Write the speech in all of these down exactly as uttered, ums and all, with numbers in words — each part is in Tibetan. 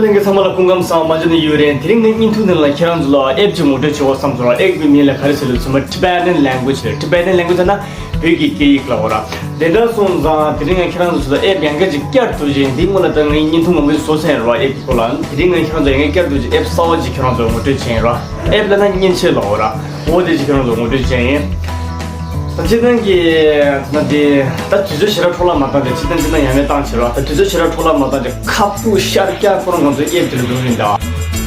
ལྷན་རྒྱས་ཚང་མ་ལ་སྐུ་ཁམས་བཟང་། མ་འཇོན་ནི་ཡུ་རེན། དེ་རིང་ངའི་བརྙན་ཐུང་འདི་ལ་ཁྱེད་རང་ཚོ་ལ་ཨེབ་ཅིག་ངོ་སྤྲོད་བྱེད་དགོས་བསམ་སོང་ར། ཨེབ་ཀྱི་མིང་ལ་ག་རེ་ཟེར་ལབ་ཚོད་མ། Tibetan language ལབ། Tibetan language ལབ་ན་བོད་ཀྱི་སྐད་ཡིག་ལབ་ར། དེ་འདྲ་སོང་ཙང་དེ་རིང་ང་ཁྱེད་རང་ཚོ་ལ་ཨེབ་ཡང་བསྐྱར་ཅིག་བསྐྱར་དུ་ཅིག་འདི་སྔོན་ལ་ད་ངའི་བརྙན་ཐུང་མང་པོ་བཟོ་ཚར་ར། ཨེབ་ཀྱི་སྐོར་ལ། དེ་རིང་ང་ཁྱེད་རང་ཚོ་ཡང་བསྐྱར་དུ་ཅིག་ཨེབ་གསར་བ་ཅིག་ཁྱེད་རང་ཚོ་ངོ་སྤྲོད་བྱེད་ཡིན་ར། ཨེབ་ལབ་ན་མཉེན་ཆས་ལབ་ར། འོ་དེ་ཅིག་ཁྱེད་རང་ཚོ་ངོ་སྤྲོད་བྱེད་ཡིན། ད་སྤྱིར་བཏང་གི་ད་དེ་ད་དུས་ཚོད་ཞེ་དྲག་འཕྲོ་བརླག་མ་བཏང་དེ། སྤྱིར་བཏང་སྤྱིར་བཏང་ཡང་མེད་བཏང་བྱེད་ར། ད་དུས་ཚོད་ཞེ་དྲག་འཕྲོ་བརླག་མ་བཏང་དེ། ཁ་སྤུ་ཤར་རྒྱག་ཁོ་རང་ང་ཚོ་ཨེབ་དེ་ལ་འགྲོ་གི་ཡིན་ད།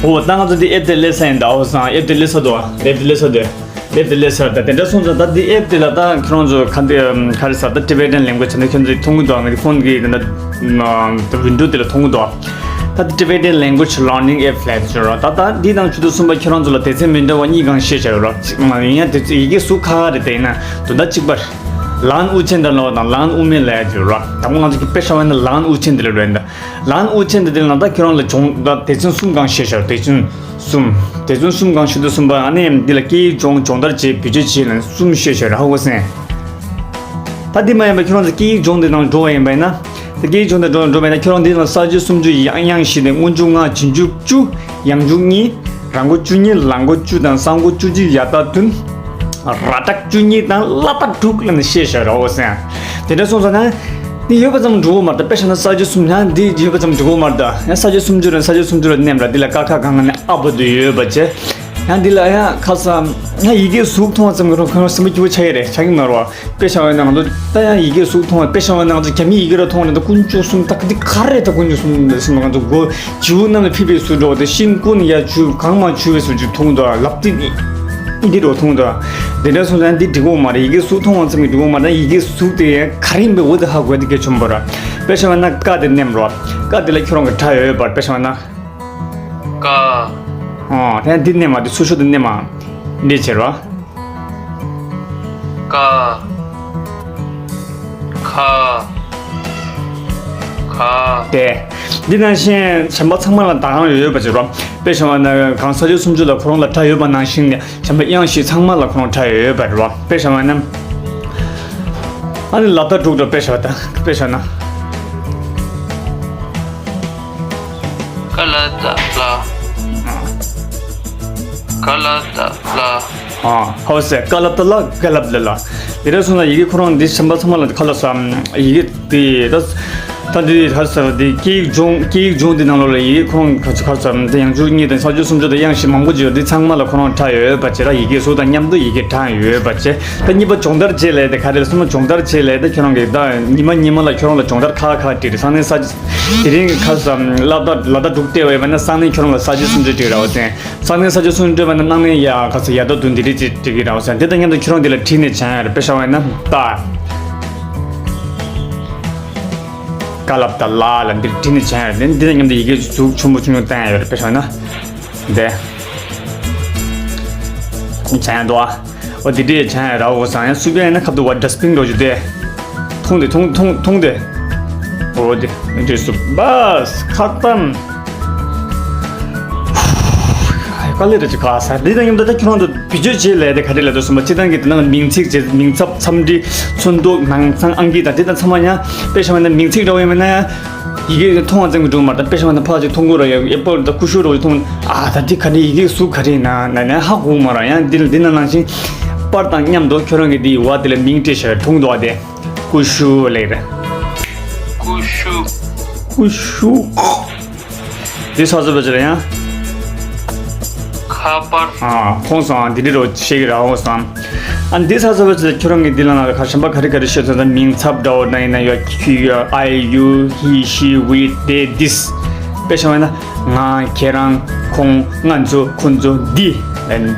འོ་ད་ང་ཚོ་དེ་ཨེབ་དེ་སླེབས་ས་ཡིན་ད། འོ་སང་ཨེབ་དེ་སླེབས་ས་འདུག་ཨེབ་དེ་སླེབས་ས་འདུག་ཨེབ་དེ་སླེབས་ས་ད། དེ་འདྲ་སོང་ཙང་ད་འདི་ཨེབ་དེ་ལ་ད་ཁྱེད་རང་ཚོ་ག་འདི་ག་རེ་ཟེར་ད། Tibetan language ད་ཁྱེད་ཚོས་མཐོང་གི་འདུག་ངའི་ཕོན་གྱི་ད་ད་ཝིན་ཌོ་དེ་ལ་མཐོང་གི་འདུག་ད་འདི་Tibetan language learning app ལབ་ཡོད་ར། ད་ད་འདི་དང་ཆུ་ཚོད་གསུམ་པ་ཁྱེད་རང་ཚོ་ལ་སྡེ་ཚན་མི་འདྲ་བ་གཉིས་སྒང་བཤད་བྱ་ཡོད་ར། ཡིན་ཡང་དེ་ཚོ་ཡི་གེ་ཟུར་ཁག་ཁག་རེད། དེ་ཡིན་ན་དོན་དག་གཅིག་པ་རེད། ལན་ཨུ་ཆེན་ད་ལོ་དང་ལན་ཨུ་མེ་ལབ་ཡོད་ར། དང་པོ་ང་ཚོ་གི་དཔེ་བཞག་པ་ཡིན་ན་ལན་ཨུ་ཆེན་དེ་ལ་རེད་ད། ལན་ཨུ་ཆེན་དེ་དེ་ལ་ད་ཁྱེད་རང་ལ་སྦྱོང་ད་སྡེ་ཚན་གསུམ་སྒང་བཤད་བྱ། སྡེ་ཚན་གསུམ། སྡེ་ཚན་གསུམ་སྒང་ཆུ་ཚོད་གསུམ་པ། ཨ་ནི་འདི་ལ་སྐད་ཡིག་སྦྱོང་སྦྱོང་བརྡར་བྱེད། བེད་སྤྱོད་བྱེད་ལ་གསུམ་བཤད་བྱ་ར། ཧ་གོ་སོང་ངས། ད་འདི་མ་ཡིན་པ་ཁྱེད་རང་ཚོ་སྐད་ཡིག་སྦྱོང་དེ་དང་འགྲོ་བ་ཡིན་པ་ཡིན་ན། ད་སྐད་ཡིག་སྦྱོང་དེ་དང་འགྲོ་བ་ཡིན་ན་ཁྱེད་རང་འདི་ལ་ས་བཅད་སུམ་ཅུ། ཡང་དབྱངས་བཞི་སྟེ། སྔོན་འཇུག་ལྔ། རྗེས་འཇུག་བཅུ། ཡང་འཇུག་གཉིས། རང་མགོ་བཅུ་གཉིས། ལ་མགོ་བཅུ་དང་ས་མགོ་བཅུ་གཅིག་ཡ་བཏགས་བདུན། ར་བཏགས་བཅུ་གཉིས་དང་ལ་བཏགས་དྲུག་ལ་ནི་བཤད་བྱ་ར། འོ་སེ། དེ་འདྲ་སོང་ཙང་ན། འདི་ཡོད་པ་ཙམ་འགྲོ་གི་མ་རེད་ད། དཔེ་བཞག་ན་ས་བཅད་གསུམ་ཡང་འདི་ཡོད་པ་ཙམ་འགྲོ་གི་མ་རེད་ད། ཡང་ས་བཅད་སུམ་ཅུ་རེད། ས་བཅད་སུམ་ཅུ་ལ་མནན་ར། འདི་ལ་ཀ་ཁ་ག་ང་ནས་ཨ་བ་དུ་ཡོད་པ་བྱས། ཡང་འདི་ལ་ཡང་ཁ་སང་ཡང་ཡི་གེ་གཟུགས་མཐོང་བ་ཙམ་གྱིས་ཁོ་རང་སེམས་པ་སྐྱིད་པོ་ཆགས་ཡི་རེད། ཆགས་ཀྱི་མ་རེད་བ། དཔེ་བཞག་པ་ཡིན་ན་ང་ཚོ་ད་ཡང་ཡི་གེ་གཟུགས་མཐོང་བ། དཔེ་བཞག་པ་ཡིན་ན་ང་ཚོ་རྒྱ་མིའི་ཡི་གེ་ར་མཐོང་བ་ཡིན་ན་ད་དཀོན་མཆོག་གསུམ་ད་འདི་ག་རེད། ད་དཀོན་མཆོག་གསུམ་ཟེར་ན་ང་ཚོ་མགོ་བྱིའུ་གནམ་ལ་ཕྱིན་པའི་བཟོ་འདྲ་བ་དེ། ཤིང་ཀུན་ཡ་བྱུ་གང་མ་བྱུ་བའི་བཟོ་ཅིག་མཐོང་འདུག་ལབ་དེ་འདི་འདྲ་བ་མཐོང་འདུག་དེ་འདྲ་སོང་ཙང་འདི་འགྲིག་གི་མ་རེད། ཡི་གེ་གཟུགས་མཐོང་བ་ཙམ་གྱིས་འགྲིག་གི་མ་རེད། ཡི་གེ་གཟུགས་དེ་ག་རེ་ཡིན་པའི་འོ་དེ་ཧ་གོ་ཡ་དེ་གལ་ཆེན་པོ་རེད། དཔེ་བཞག་པ་ན་ཀ་དེ་མནན་རོགས། ཀ་དེ་ལ་ཁྱོད་རང་གི་སྒྲ་ཡོད་པར། དཔེ་བཞག་པ་ན། ཀ། ཨོ། དེ་འདི་མནན་མ། དེ་ཚུར་ཤོག་དེ་མནན་མ། འདི་བྱེད་རོགས། ཀ། ཁ། ཁ། དེ། འདི་ནང་བཞིན་གཞན་པ་ཚང་མ་ལ་ད་གང་ཡོད་པ་བྱེད་རོགས། དཔེ་བཞག་པ་ན་གང་ས་བཅད་སུམ་ཅུ་ལ་ཁོ་རང་ལ་སྒྲ་ཡོད་པ་ནང་བཞིན་ནས། གཞན་པ་དབྱངས་བཞི་ཚང་མ་ལ་ཁོ་རང་སྒྲ་ཡོད་པ་རེད་བ། དཔེ་བཞག་པ་ན། ཨ་ནི་ལ་བཏགས་དྲུག་འགྲོ། དཔེ་བཞག་པ་ད། དཔེ་བཞག་ན། ཀ་ལ་བཏགས་ཀླ། ཀ་ལ་བཏགས་ཀླ། ཨ། ཧོ་སེ། ཀ་ལ་བཏགས་ཀླ། ག་ལ་བཏགས་ལ། དེ་འདྲ་སོང་ན་ཡི་གེ་ཁོ་རང་འདི་གཞན་པ་ཚང་མ་ལ་ཁ་ལ་སོ། ཡི་གེ་དེ་ད། ད་འདི་ཧ་ས་འདི་སྐད་ཡིག་སྦྱོང་། སྐད་ཡིག་སྦྱོང་འདི་ནང་ལོགས་ལ་ཡི་གེ་ཁོ་རང་ག་ཚོད་ག་ཚོད་འདི་ཡང་འཇུག་གཉིས་དང་ས་བཅད་སུམ་ཅུ་དང་དབྱངས་བཞི་མང་པོ་ཅིག་ཡོད། འདི་ཚང་མ་ལ་ཁོ་རང་སྒྲ་ཡོད་པ་བྱེད་ར། ཡི་གེ་གཟུགས་དང་མཉམ་དུ་ཡི་གེ་སྒྲ་ཡོད་པ་བྱེད། ད་གཉིས་པ་སྦྱོང་བརྡར་བྱེད་ལས་དེ་ག་རེ་ལ་སོང་ན། སྦྱོང་བརྡར་བྱེད་ལས་དེ་ཁྱོད་རང་གིས་ད་ཉི་མ་ཉི་མ་ལ་ཁྱོད་རང་ལ་སྦྱོང་བརྡར་ཁག་ཁག་སྤྲད་རེད། ས་གནས་ས་དེ་རིང་གི་ཁ་སང་ལ་ད་ལ་ད་དྲུག་སྤྲད་པ་ཡིན་པ་ན་སང་ཉིན་ཁྱོད་རང་ལ་ས་བཅད་སུམ་ཅུ་སྤྲད་ར་བ་ཟེར། སང་ཉིན་ས་བཅད་སུམ་ཅུ་སྤྲད་པ་ན་གནངས་ཉིན་ཡ་ག་ཚོད་ཡ་ད་དུ་འདི་རིགས་ཅིག་སྤྲད་ཀྱི་ར་བ་ཟེར། དེ་དང་མཉམ་དུ་ཁྱོད་རང་འདི་ལ་བྲིས་ནས་བྱ་ཡ་རེད། དཔེ་བཞག་པ་ཡིན་ན་ད། ཀ་ལ་བཏགས་ཀླ་ལ་འདིར་བྲིས་ནས་བྱ་ཡ་རེད། འདི་དང་མཉམ་དུ་ཡི་གེ་གཟུགས་ཆུང་མོ་ཆུང་ཆུང་བསྟན་ཡ་ཡོད་རེད། དཔེ་བཞག་པ་ཡིན་ན་འདི། བྱ་ཡ་འདུག་ཨ། འོ་དེ་འདྲས་བྱ་ཡ་ར་འོ་ཟང་ཡ་སུ་བས་ན་ཁབ་ཏུ་བ་ཌ་སི་པིན་འགྲོ་རྒྱུ་དེ། འཐུང་དེ་འཐུང་འཐུང་འཐུང་དེ། འོ་དེ་འདྲས་སུ་བས་ཁ་ཏམ། དཀའ་ལས་རེད་ཅིག་ཁ་ས། འདི་དང་མཉམ་དུ་ད་ཁྱོད་རང་ཚོ་བེད་སྤྱོད་བྱེད་ལས་དེ་ག་རེ་ལས་དོ་སོང་པ། སྤྱི་བཏང་གི་དེ་ནང་མིང་ཚིག་བྱེད། མིང་ཚབ། འཚམས་འདྲི། ཚོན་མདོག་ནང་ཚང་། ཨང་ཀི་དང་དེ་དང་ཚང་མ་ཡང་དཔེ་བཞག་པ་ན་མིང་ཚིག་འདྲ་བོ་ཡིན་པ་ན་ཡང་། ཡི་གེ་མཐོང་བ་ཙམ་གྱིས་འགྲོ་མ་རེད། ད་དཔེ་བཞག་པ་ན་ཕར་ཅིག་མཐོང་གི་ར། ཡ་ཨེ་པལ་ད་ཀུ་ཤུ་ར་ཅིག་མཐོང་། ཨ་ད་འདི་ག་ནས་ཡི་གེ་གཟུགས་ག་རེ་ཡིན་ན་ན་ན་ཧ་གོ་མ་ར། ཡང་འདི་འདི་ན་ནང་བཞིན་པར་དང་མཉམ་དུ་ཁྱོད་རང་གི་འདི་ཡི་བ་དེ་ལ་མིང་སྤྲད་བྱས་མཐོང་འདུག་བ་དེ། ཀུ་ཤུ་ལབ་རེད། ཀུ་ཤུ། ཀུ་ཤུ། འདི་ས་ས་བ་ཅི་ལ་ཡང་། ཁ་པར། ཨ། ཁོང་སང་འདི་འདྲི་རོ་ཤེས་ཀྱི་ར་འོ་སང་། ཨ་འདི་ས་ས་བ་ཅི་ལ་ཁྱོད་རང་གི་འདི་ལ་ན་ཁ་གཞན་པ་ག་རེ་ག་རེ་ཤེས་ཚོད་ད་མིང་ཚབ་འདྲ་བོ་ན་ཡིན་ན་ཡོད། ཁྱི་ཡོད། ཨའི་ཡུ་ཧི་ཤི་ཝི་དེ་དིས། དཔེ་བཞག་པ་ན་ང་ཁྱེད་རང་ཁོང་ང་ཚོ་ཁོ་ཚོ་འདི་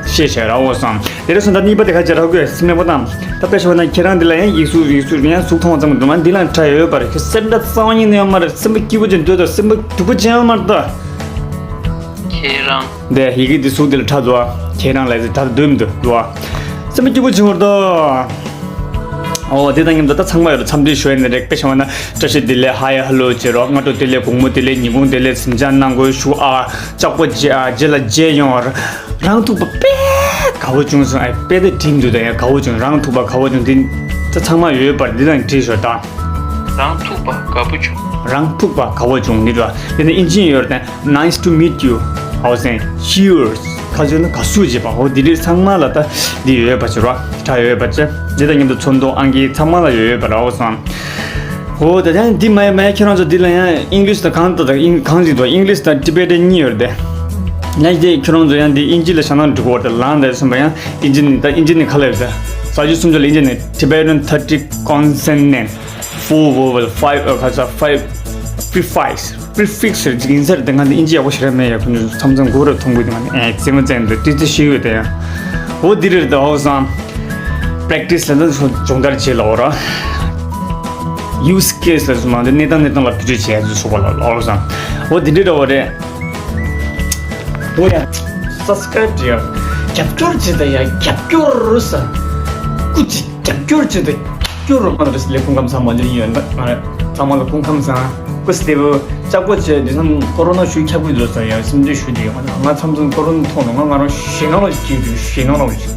ཤེས་བྱ་ར་འོ་སང་། དེ་རེ་སོང་ད་གཉིས་པ་དེ་ཁ་ཅིག་རག་དགོས་སེམས་མེད་པོ་དང་། ད་དཔེ་བཞག་པ་ན་ཁྱེད་རང་འདི་ལ་ཡང་ཡིག་གཟུགས་ཡིག་གཟུགས་ཡང་གཟུགས་མཐོང་བ་ཙམ་འདུག་མ། འདི་ལ་ཁྲ་ཡོད་པར་ཁྱོད་སེམས་ཁྲ་རྩ་བ་ཉིད་ནས་ཡོད་མ་རེད། སེམས་པ་སྐྱིད་པོ་ཅན་འདོད་དོ། སེམས་པ་སྡུག་པོ་ཅན་ཡོད་མ་རེད་ད། ཁྱེད་རང་། འདི་ཡི་གེ་འདི་གཟུགས་འདི་ལ་ཁྲ་འདུག་ཨ། ཁྱེད་རང་ལ་ཟེར་ཁྲ་འདུག་མི་འདུག་འདུག་ཨ། སེམས་པ་སྐྱིད་པོ་ཅན་ཡོད་རེད་ད། ཨོ་དེ་དང་མཉམ་དུ་ད་ཚང་མ་ཡོད་རེད། འཚམས་འདྲི་ཞུ་ཡ་ནི་རེད། དཔེ་བཞག་པ་ན་བཀྲ་ཤིས་བདེ་ལེགས། ཧ་ཡ་ཧ་ལོ་བྱེད་རོགས། སྔ་དྲོ་བདེ་ལེགས། དགོང་མོ་བདེ་ལེགས། ཉིན་གུང་བདེ་ལེགས། སེམས་ཅན་ནང་གོ་ཞུ་ཨ། ལྕགས་པོ་རྗེ་ཨ། རྗེ་ལ་རྗེ་ཡོང་བར། རང་ཐུག་པ་དཔེ་དགའ་བོ་བྱུང་སོང་ཨ། དཔེ་དེ་དྲིམ་འདུག་ད་ཡ་དགའ་བོ་བྱུང་། རང་ཐུག་པ་དགའ་བོ་བྱུང་། འདི་ད་ཚང་མ་ཡོད་པར་འདི་དང་བྲིས་ཤོག་ད། རང་ཐུག་པ་དགའ་པོ་བྱུང་། རང་ཐུག་པ་དགའ་པོ་བྱུང་ནི་ར། དེ་ནས་ཨིན་ཇི་ཡོད་དེ། Nice to meet you. ཧའོ་སེང་། Cheers. ཁ་ཚོན་ན་དགའ་བསུ་བྱེད་པ། འོ་འདི་འདྲའི་ཚང་མ་ལ་ད་འདི་ཡོད་པ་ཅི་ར། ཁྲ་ཡོད་པ་ཅི། འདི་དང་མཉམ་དུ་ཚོན་མདོག་ཨང་ཀི་ཚང་མ་ལ་ཡོད་པ་ར། ཧའོ་སང་། འོ་ད་ཡང་འདི་མ་ཡ་མ་ཡ་ཁྱེད་རང་ཚོ་འདི་ལ་ཡང་ཨིང་ལིཤ་དང་གང་ལྟར་དང་གང་ཞིག་འདུག་ཨིང་ལིཤ་དང་ཊི་བེ་ཊན་གཉིས་ཡོད་དེ། ཡང་འདི་ཁྱེད་རང་ཚོ་ཡང་འདི་ཨིན་ཇི་ལ་བཞག་ན་འགྲིག་གོ། ད་ལང་དེ་སོང་པ་ཡང་ཨིན་ཇི་ནི་ད་ཨིན་ཇི་ནི་ག་ལ་ཡོད་ད། ས་བཅུ་སུམ་ཅུ་ལ་ཨིན་ཇི་ནི་Tibetan thirty consonant, four vowel, five ཨ་ཁ་ས་five prefix, prefix རེད་ཅིག་ཡིན་ས་རེད། ད་ང་འདི་ཨིན་ཇི་ཡག་པོ་ཞེ་དྲག་མེད་ཡ། ཁོ་ཚོ་མཚམས་མཚམས་གུ་རུ་མཐོང་གི་འདུག་ང་ནི་ཨེ་རྩེད་མོ་རྩེ་འདི་ཏི་ཏི་ཤི་ཡོད་དེ་ཡ། འོ་འདི་རེད་ད། ཧའོ་སང་practice ལ་ད་སྦྱོང་བརྡར་བྱེད་ལ་འོ་ར། use case ལ་སོང་ན་འདི་གནས་སྟངས་གནས་སྟངས་ལ་བེད་སྤྱོད་བྱེད་ཡ་ཚོ་སོགས་པ་ལ་ཧའོ་སང་། འོ་འདི་འདྲ་འདྲ་བ་རེད། འོ་ཡ། subscribe བྱེད་ཡ། རྒྱབ་སྐྱོར་བྱེད་ད་ཡ། རྒྱབ་སྐྱོར་རུ་ས། སྐུ་མཁྱེན། རྒྱབ་སྐྱོར་བྱེད་དེ། སྐྱོར་རོགས་གནང་རེས་ལས་སྐུ་ཁམས་བཟང་མ་འཇོན་ཡོད་ན་ང་ཚང་མ་ལ་སྐུ་ཁམས་བཟང་། སྐུ་སྟེ་བོ་ལྕགས་པོ་བྱས་དེ་ཚང་ཁོ་རོ་ན་ཞུ་ཁྱབ་ཀྱི་འགྲོ་ས་ཡང་སེམས་ཁྲལ་ཞུ་དེ་ཡོད་ང་ཚང་ཚང་ཁོ་རོ་ན་ཐོག་ནས་ང་ང་རང་ཞེད་སྣང་ལ་སྐྱིད་དུ་ཞེད་སྣང་ལ་ཞིག་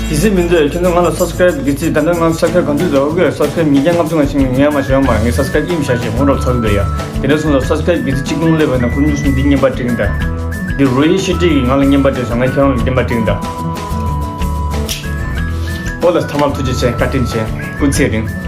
དེ་སྲིད་མི་འདོད་ཁྱོད་ཚོ་ང་ལ་subscribe གི་རྩིས་ད་ལྟ་ང་subscribe གང་དུས་ཟ་འོ་གི subscribe ཉིས་བརྒྱ་ལྔ་བཅུ་ང་ཞིག་ངས་མ་བྱས་མ་ངས་subscribe ཨིམ་བྱ་ཞེས་ཧོན་རོགས་ཚགས་འདོད་ཡ། དེ་འདྲ་སོང་ཙང་subscribe གི་རྩིས་གཅིག་སྟོང་སླེབས་པ་ན་ཁོ་ཉུ་སུམ་འདི་རྔན་པ་སྤྲིང་ད། འདི་རོ་ཡི་ཤི་ཏི་གི་ང་ལ་རྔན་པ་སྤྲད་སོང་ང་ཁྱེད་རང་ལ་རྔན་པ་སྤྲིང་ད། ཨོ་ལ་ཐ་མར་ཐུགས་རྗེ་ཆེ་བཀའ་དྲིན་ཆེ་སྐུ་ཚེ་རིང་།